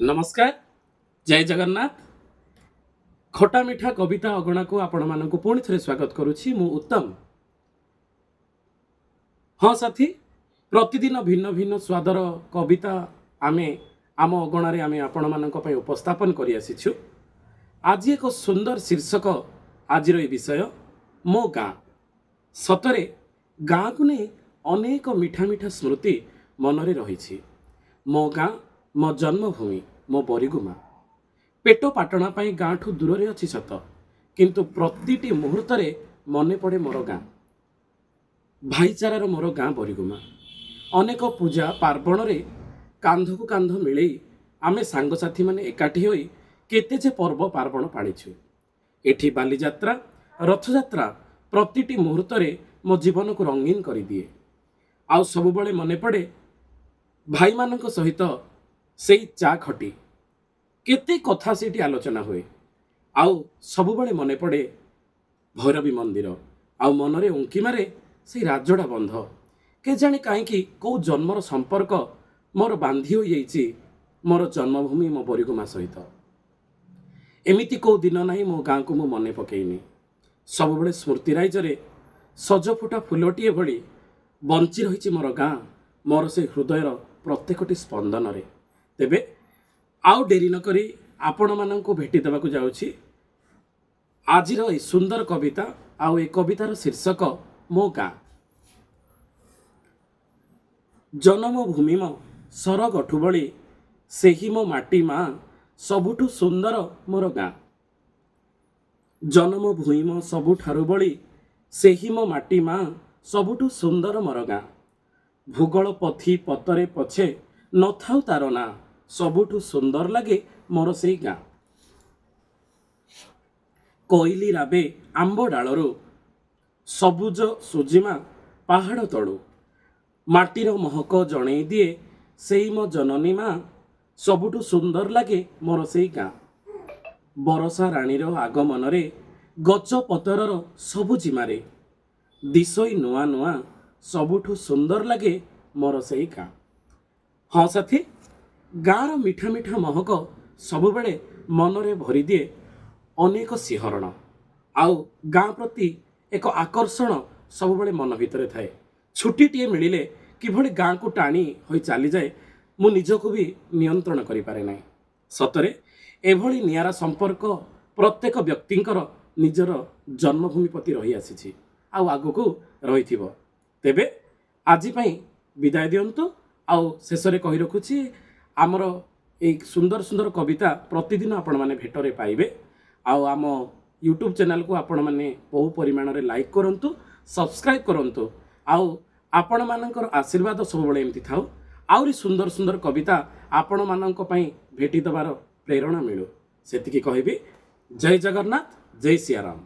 ନମସ୍କାର, ଜୟ ଜଗନ୍ନାଥ। ଖଟା ମିଠା କବିତା ଅଗଣାକୁ ଆପଣମାନଙ୍କୁ ପୁଣି ଥରେ ସ୍ୱାଗତ କରୁଛି ମୁଁ ଉତ୍ତମ। ହଁ ସାଥୀ, ପ୍ରତିଦିନ ଭିନ୍ନ ଭିନ୍ନ ସ୍ୱାଦର କବିତା ଆମେ ଆମ ଅଗଣାରେ ଆମେ ଆପଣମାନଙ୍କ ପାଇଁ ଉପସ୍ଥାପନ କରି ଆସିଛୁ। ଆଜି ଏକ ସୁନ୍ଦର ଶୀର୍ଷକ, ଆଜିର ଏ ବିଷୟ ମୋ ଗାଁ। ସତରେ ଗାଁକୁ ନେଇ ଅନେକ ମିଠା ମିଠା ସ୍ମୃତି ମନରେ ରହିଛି। ମୋ ଗାଁ, ମୋ ଜନ୍ମଭୂମି, ମୋ ବରିଗୁମା। ପେଟ ପାଟଣା ପାଇଁ ଗାଁଠୁ ଦୂରରେ ଅଛି ସତ, କିନ୍ତୁ ପ୍ରତିଟି ମୁହୂର୍ତ୍ତରେ ମନେ ପଡ଼େ ମୋର ଗାଁ, ଭାଇଚାରାର ମୋର ଗାଁ ବରିଗୁମା। ଅନେକ ପୂଜା ପାର୍ବଣରେ କାନ୍ଧକୁ କାନ୍ଧ ମିଳେଇ ଆମେ ସାଙ୍ଗସାଥିମାନେ ଏକାଠି ହୋଇ କେତେ ଯେ ପର୍ବ ପାର୍ବଣ ପାଳିଛୁ। ଏଠି ବାଲିଯାତ୍ରା, ରଥଯାତ୍ରା ପ୍ରତିଟି ମୁହୂର୍ତ୍ତରେ ମୋ ଜୀବନକୁ ରଙ୍ଗୀନ କରିଦିଏ। ଆଉ ସବୁବେଳେ ମନେ ପଡ଼େ ଭାଇମାନଙ୍କ ସହିତ ସେଇ ଚା ଖଟି, କେତେ କଥା ସେଇଠି ଆଲୋଚନା ହୁଏ। ଆଉ ସବୁବେଳେ ମନେ ପଡ଼େ ଭୈରବୀ ମନ୍ଦିର, ଆଉ ମନରେ ଉଙ୍କି ମାରେ ସେଇ ରାଜଡ଼ା ବନ୍ଧ। କେଜାଣି କାହିଁକି କେଉଁ ଜନ୍ମର ସମ୍ପର୍କ ମୋର ବାନ୍ଧି ହୋଇଯାଇଛି ମୋର ଜନ୍ମଭୂମି ମୋ ବରିଗୁମା ସହିତ। ଏମିତି କେଉଁ ଦିନ ନାହିଁ ମୋ ଗାଁକୁ ମୁଁ ମନେ ପକେଇନି। ସବୁବେଳେ ସ୍ମୃତି ରାଇଜରେ ସଜଫୁଟା ଫୁଲଟିଏ ଭଳି ବଞ୍ଚି ରହିଛି ମୋର ଗାଁ, ମୋର ସେ ହୃଦୟର ପ୍ରତ୍ୟେକଟି ସ୍ପନ୍ଦନରେ। ତେବେ ଆଉ ଡେରି ନକରି ଆପଣମାନଙ୍କୁ ଭେଟି ଦେବାକୁ ଯାଉଛି ଆଜିର ଏହି ସୁନ୍ଦର କବିତା, ଆଉ ଏ କବିତାର ଶୀର୍ଷକ ମୋ ଗାଁ। ଜନମ ଭୂମି ମୋ ସରଗଠୁ ବଳି, ସେହି ମୋ ମାଟି ମା, ସବୁଠୁ ସୁନ୍ଦର ମୋର ଗାଁ। ଜନମ ଭୂଇଁ ମୋ ସବୁଠାରୁ ବଳି, ସେହି ମୋ ମାଟି ମା, ସବୁଠୁ ସୁନ୍ଦର ମୋର ଗାଁ। ଭୂଗୋଳ ପଥି ପତରେ ପଛେ ନଥାଉ ତାର ନାଁ, ସବୁଠୁ ସୁନ୍ଦର ଲାଗେ ମୋର ସେଇ ଗାଁ। କୋଇଲି ରାବେ ଆମ୍ବ ଡାଳରୁ, ସବୁଜ ସୁଜିମା ପାହାଡ଼ ତଳୁ, ମାଟିର ମହକ ଜଣେଇ ଦିଏ ସେଇ ମୋ ଜନନୀ ମା, ସବୁଠୁ ସୁନ୍ଦର ଲାଗେ ମୋର ସେଇ ଗାଁ। ବରଷା ରାଣୀର ଆଗମନରେ ଗଛ ପତରର ସବୁଜିମାରେ ଦିଶଇ ନୂଆ ନୂଆ, ସବୁଠୁ ସୁନ୍ଦର ଲାଗେ ମୋର ସେଇ ଗାଁ। ହଁ ସାଥୀ, ଗାଁର ମିଠା ମିଠା ମହକ ସବୁବେଳେ ମନରେ ଭରିଦିଏ ଅନେକ ଶିହରଣ, ଆଉ ଗାଁ ପ୍ରତି ଏକ ଆକର୍ଷଣ ସବୁବେଳେ ମନ ଭିତରେ ଥାଏ। ଛୁଟିଟିଏ ମିଳିଲେ କିଭଳି ଗାଁକୁ ଟାଣି ହୋଇ ଚାଲିଯାଏ, ମୁଁ ନିଜକୁ ବି ନିୟନ୍ତ୍ରଣ କରିପାରେ ନାହିଁ। ସତରେ ଏଭଳି ନିଆରା ସମ୍ପର୍କ ପ୍ରତ୍ୟେକ ବ୍ୟକ୍ତିଙ୍କର ନିଜର ଜନ୍ମଭୂମି ପ୍ରତି ରହିଆସିଛି ଆଉ ଆଗକୁ ରହିଥିବ। ତେବେ ଆଜି ପାଇଁ ବିଦାୟ ଦିଅନ୍ତୁ। ଆଉ ଶେଷରେ କହି ରଖୁଛି, ଆମର ଏଇ ସୁନ୍ଦର ସୁନ୍ଦର କବିତା ପ୍ରତିଦିନ ଆପଣମାନେ ଭେଟରେ ପାଇବେ। ଆଉ ଆମ ୟୁଟ୍ୟୁବ୍ ଚ୍ୟାନେଲକୁ ଆପଣମାନେ ବହୁ ପରିମାଣରେ ଲାଇକ୍ କରନ୍ତୁ, ସବସ୍କ୍ରାଇବ୍ କରନ୍ତୁ, ଆଉ ଆପଣମାନଙ୍କର ଆଶୀର୍ବାଦ ସବୁବେଳେ ଏମିତି ଥାଉ। ଆହୁରି ସୁନ୍ଦର ସୁନ୍ଦର କବିତା ଆପଣମାନଙ୍କ ପାଇଁ ଭେଟି ଦେବାର ପ୍ରେରଣା ମିଳୁ, ସେତିକି କହିବି। ଜୟ ଜଗନ୍ନାଥ, ଜୟ ସିଆରାମ।